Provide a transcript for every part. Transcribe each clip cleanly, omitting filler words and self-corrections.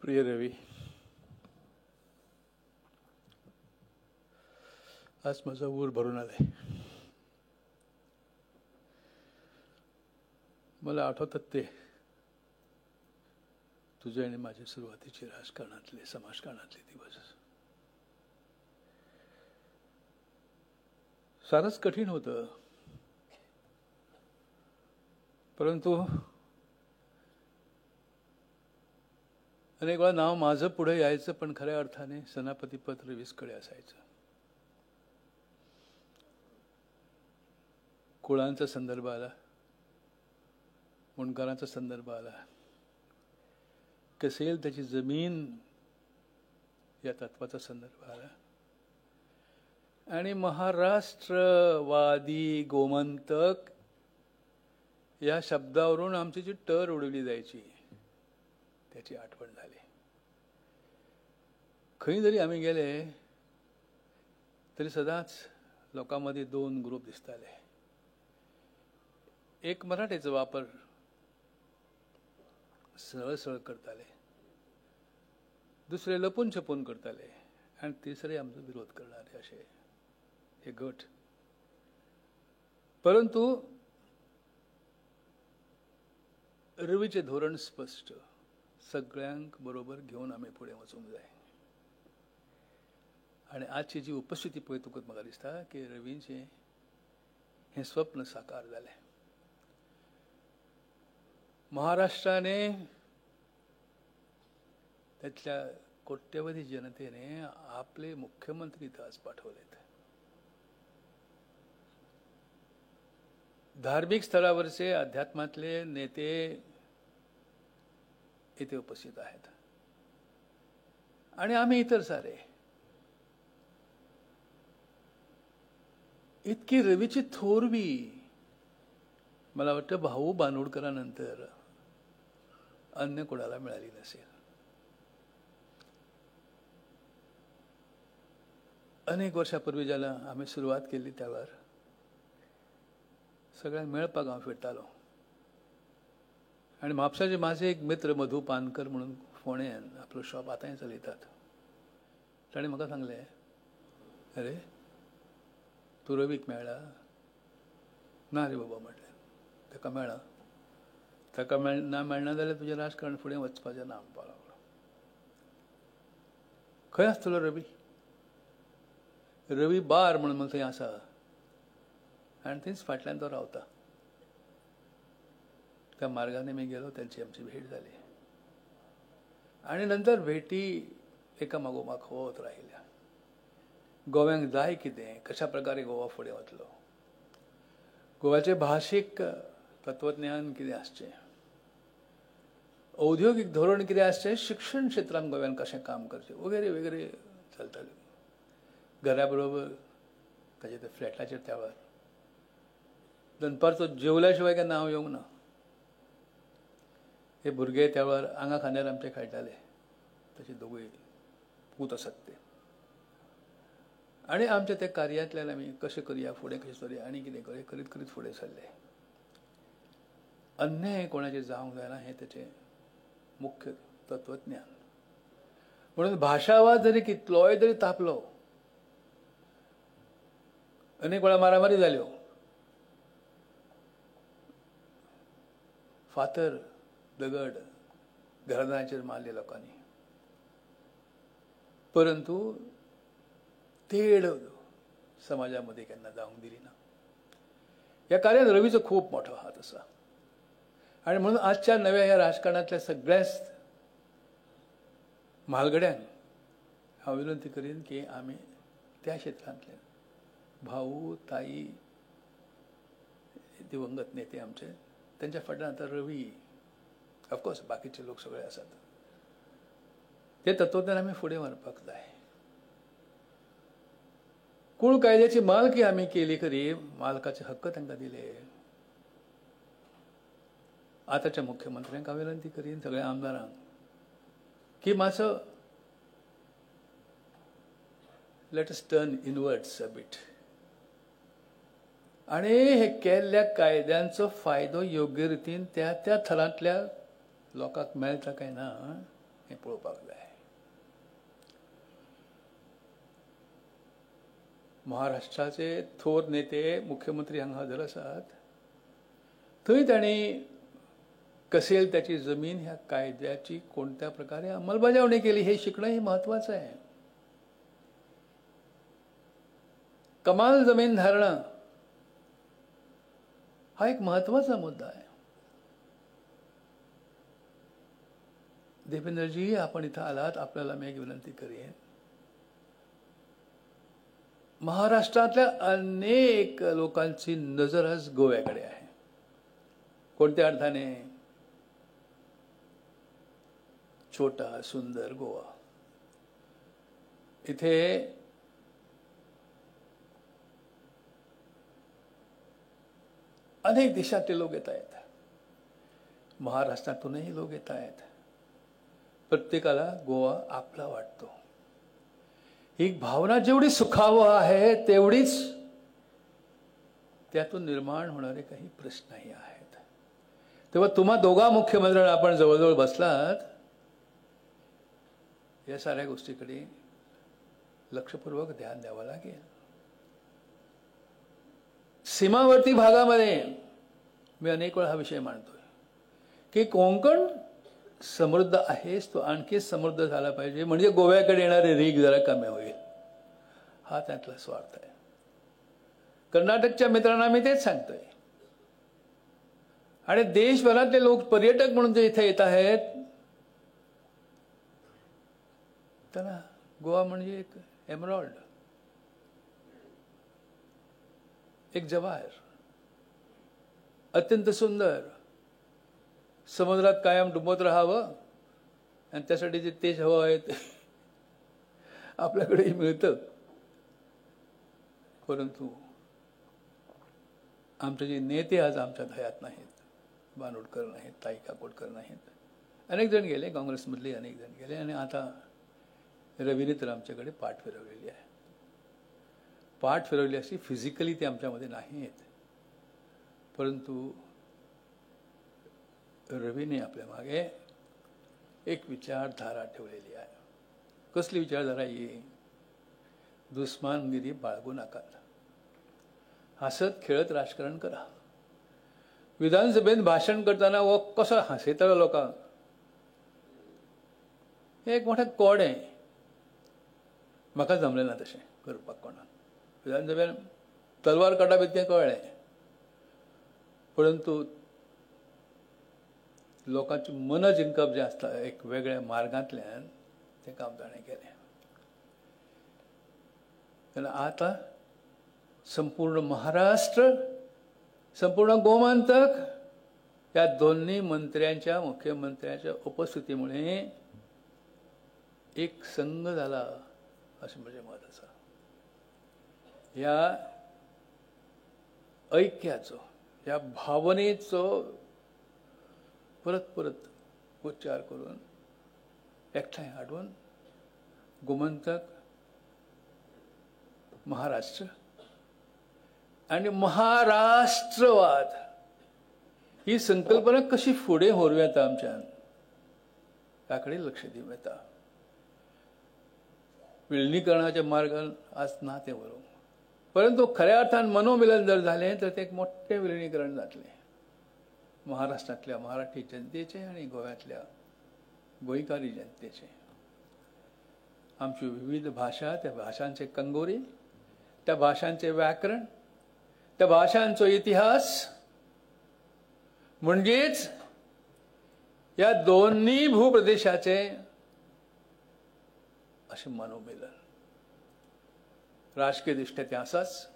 प्रिय रवी, आज माझा ऊर भरून आलाय. मला आठवतात ते तुझे आणि माझे सुरुवातीचे राजकारणातले, समाजकारणातले दिवस. सारंच कठीण होतं, परंतु अनेक वेळा नाव माझं पुढे यायचं, पण खऱ्या अर्थाने सेनापतीपद रवीसकडे असायचं. कुळांचा संदर्भ आला, मुंडकारांचा संदर्भ आला, कसेल त्याची जमीन या तत्वाचा संदर्भ आला आणि महाराष्ट्रवादी गोमंतक या शब्दावरून आमची जी टर उडवली जायची त्याची आठवण झाली. खंय जरी आम्ही गेले तरी सदांच लोकांमध्ये दोन ग्रुप दिसताले. एक मराठीचो वापर सरळ सरळ करताले, दुसरे लपून छपून करताले आणि तिसरे आमचो विरोध करणारे असे हे गट. परंतु रवीचे धोरण स्पष्ट, सगळ्यांक बरोबर घेवन आमी फुडें वचूंक जाय. आनी आजची जी उपस्थिती पळयतकूच म्हाका दिसता की रवीचें हें स्वप्न साकार जालें. महाराष्ट्राने, त्यातल्या कोट्यवधी जनतेने आपले मुख्यमंत्री इथं आज पाठवलेत. धार्मिक स्थळावरचे अध्यात्मातले नेते इथे उपस्थित आहेत आणि आम्ही इतर सारे. इतकी रवीची थोरवी मला वाटतं भाऊ बांदोडकरांनंतर अन्य कोणाला मिळाली नसेल. अनेक वर्षापूर्वी ज्याला आम्ही सुरवात केली त्यावर सगळ्यांक मेळपाक हांव फिरतालो आनी म्हापशाचे माझे एक मित्र मधू पानकर म्हणून फोंड्यान आपलो शॉप आतांय चलयतात. ताणें म्हाका सांगलें, अरे तूं रवीक मेळ्ळा? ना रे बाबा म्हटलें, ताका मेळ्ळा. ताका ना मेळना जाल्यार तुजें राजकारण फुडें वचपाचें ना म्हणपाक लागलो. खंय आसतलो रवी? रवी बार म्हणून थंय आसा आनी थंयच फाटल्यान तो रावता. त्या मार्गाने मी गेलो, त्यांची आमची भेट झाली आणि नंतर भेटी एका मागोमाग होत राहिल्या. गोव्यांक जाय कितें, कशा प्रकारे गोवा फुडें वतलो, गोव्याचें भाशीक तत्वज्ञान कितें आसचें, औद्योगिक धोरण कितें आसचें, शिक्षण क्षेत्रांत गोव्यान कशें काम करचें वगैरे वगैरे चलतालें. घरा बरोबर ताच्या त्या फ्लॅटाचेर त्या वेळार दनपारचो जेवल्या शिवाय केन्ना हांव येवंक ना. हे भुरगे त्या वेळार आंगा खांद्यार आमचे खेळटाले, तशे दोगूय पूत आसात ते. आनी आमच्या त्या कार्यांतल्यान आमी कशें करया, फुडें कशें चलया आनी कितें करया करीत करीत फुडें सरले. अन्याय कोणाचेर जावंक जायना हें ताचें मुख्य तत्वज्ञान. म्हणून भाशावाद जरी कितलोय तरी तापलो, अनेक वेळा मारामारी जाल्यो, फातर दगड घरादारांचेर मारले लोकांनी, परंतु तेड समाजामध्ये केन्ना जावंक दिली ना. ह्या कार्यात रवीचो खूप मोठो हात आसा आनी म्हणून आजच्या नव्या ह्या राजकारणांतल्या सगळ्याच म्हालगड्यांक हांव विनंती करीन की आमी त्या क्षेत्रांतले भाऊ, ताई, दिवंगत नेते आमचे, त्यांच्या फाटल्यान आतां रवी, ऑफकोर्स बाकीचे लोक सगळे आसात, ते तत्वज्ञान आमी फुडें व्हरपाक जाय. कूळ कायद्याची मालकी आमी केली खरी, मालकाचे हक्क तांकां दिले. आतांच्या मुख्यमंत्र्यांक हांव विनंती करीन, सगळ्या आमदारांक, की मातसो let us turn inwards a bit आनी हे केल्ल्या कायद्यांचो फायदो योग्य रितीन त्या त्या थरांतल्या लोकांक मेळटा काय ना हें पळोवपाक जाय. महाराष्ट्राचे थोर नेते मुख्यमंत्री हांगा हजर आसात, थंय तांणी कसेल त्याची जमीन ह्या कायद्याची कोणत्या प्रकारे अंमलबजावणी केली हे शिकणं हे महत्वाचं आहे. कमाल जमीन धारणा हा एक महत्वाचा मुद्दा आहे. देवेंद्रजी, आपण इथं आलात, आपल्याला मी एक विनंती करेन. महाराष्ट्रातल्या अनेक लोकांची नजर आज गोव्याकडे आहे. कोणत्या अर्थाने? छोटा सुंदर गोवा, इथे अनेक देशातले लोक येत आहेत, महाराष्ट्रातूनही लोक येत आहेत. प्रत्येकाला गोवा आपला वाटतो. ही भावना जेवढी सुखावह आहे तेवढीच त्यातून निर्माण होणारे काही प्रश्नही आहेत. तेव्हा तुम्हा दोघा मुख्यमंत्र्यांना आपण जवळजवळ बसलात, या साऱ्या गोष्टीकडे लक्षपूर्वक ध्यान द्यावं लागेल. सीमावर्ती भागामध्ये मी अनेक वेळा हा विषय मांडतोय की कोकण समृद्ध आहेच, तो आणखी समृद्ध झाला पाहिजे, म्हणजे गोव्याकडे येणारे रीग जरा कमी होईल, हा त्यातला स्वार्थ आहे. कर्नाटकच्या मित्रांना मी तेच सांगतोय. आणि देशभरातले लोक पर्यटक म्हणून जे इथे येत आहेत त्यांना गोवा म्हणजे एक एमरॉल्ड, एक जवाहर, अत्यंत सुंदर, समुद्रात कायम डुंबत राहावं आणि त्यासाठी जे तेज हवं आहे ते आपल्याकडेही मिळतं. परंतु आमचे जे नेते आज आमच्या हयात नाहीत, बानोडकर नाहीत, ताई काकोडकर नाहीत, अनेक जण गेले, काँग्रेसमधले अनेक जण गेले, आणि आता रवीने तर आमच्याकडे पाठ फिरवलेली आहे. पाठ फिरवली अशी फिजिकली ते आमच्यामध्ये नाहीत, परंतु रवीने आपल्या मागे एक विचारधारा ठेवलेली आहे. कसली विचारधारा ही? दुस्मानगिरी बाळगू नका, हसत खेळत राजकारण करा. विधानसभेत भाषण करताना वो कसो हांसयतालो लोकांक, हें एक मोठें कोडें. म्हाका जमलें ना तशें करपाक कोणाक. विधानसभेन तलवार काडप इतकें कळ्ळें, परंतु लोकांची मनां जिंकप जें आसता एक वेगळ्या मार्गांतल्यान तें काम ताणें केलें. तेन्ना आतां संपूर्ण महाराष्ट्र, संपूर्ण गोमांतक ह्या दोन्ही मंत्र्यांच्या, मुख्यमंत्र्यांच्या उपस्थितीमुळे एक संघ जाला अशें म्हजें मत आसा. ह्या ऐक्याचो, ह्या भावनेचो परत परत उच्चार करून एकठांय हाडून गोमंतक, महाराष्ट्र आनी महाराष्ट्रवाद ही संकल्पना कशी फुडें व्हरूं येता आमच्यान, ताकडे लक्ष दिवं येता. विलिनीकरणाच्या मार्गान आज ना तें व्हरूंक, परंतु खऱ्या अर्थान मनोमिलन जर जालें तर तें एक मोठें विलिनीकरण जातलें महाराष्ट्रांतल्या मराठी जनतेचें आनी गोव्यांतल्या गोंयकारी जनतेचें. आमच्यो विविध भाशा, त्या भाशांचे कंगोरी, त्या भाशांचें व्याकरण, त्या भाशांचो इतिहास, म्हणजेच ह्या दोन्ही भूप्रदेशाचें अशें मनोमिलन. राजकीय दृश्ट्या तें आसाच,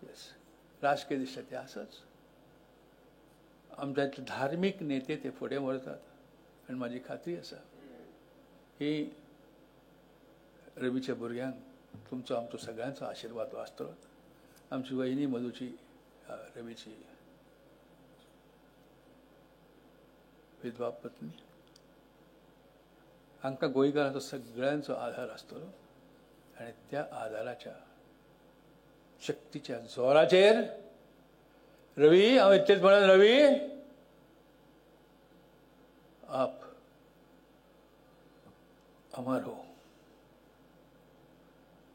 येस, राजकीय दृश्ट्या तें आसाच. आमच्या धार्मीक नेते ते फुडें व्हरतात आनी म्हाजी खात्री आसा की रवीच्या भुरग्यांक तुमचो आमचो सगळ्यांचो आशिर्वाद आसतलो. आमची वहिनी मधूची, रवीची विधवा पत्नी, हांकां गोंयकारांचो सगळ्यांचो आधार आसतलो आनी त्या आधाराच्या शक्तीच्या जोराचेर रवी, हांव इतलेंच म्हणून रवी, आप अमर हो.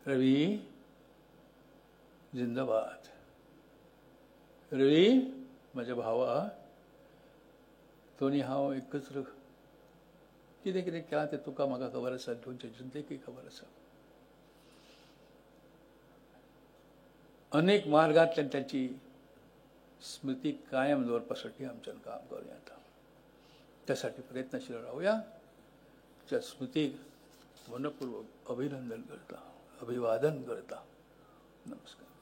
रवी जिंदाबाद. रवी म्हज्या भावा, तूं हांव एकच कितें कितें केलां तें तुका म्हाका खबर आसा, तुमच्या जनतेकूय खबर आसा. अनेक मार्गांतल्यान तांची स्मृती कायम दवरपासाठी आमच्यान काम करूं येता. त्यासाठी प्रयत्नशील राहूया. त्या स्मृतीक मनपूर्वक अभिनंदन करता, अभिवादन करता. नमस्कार.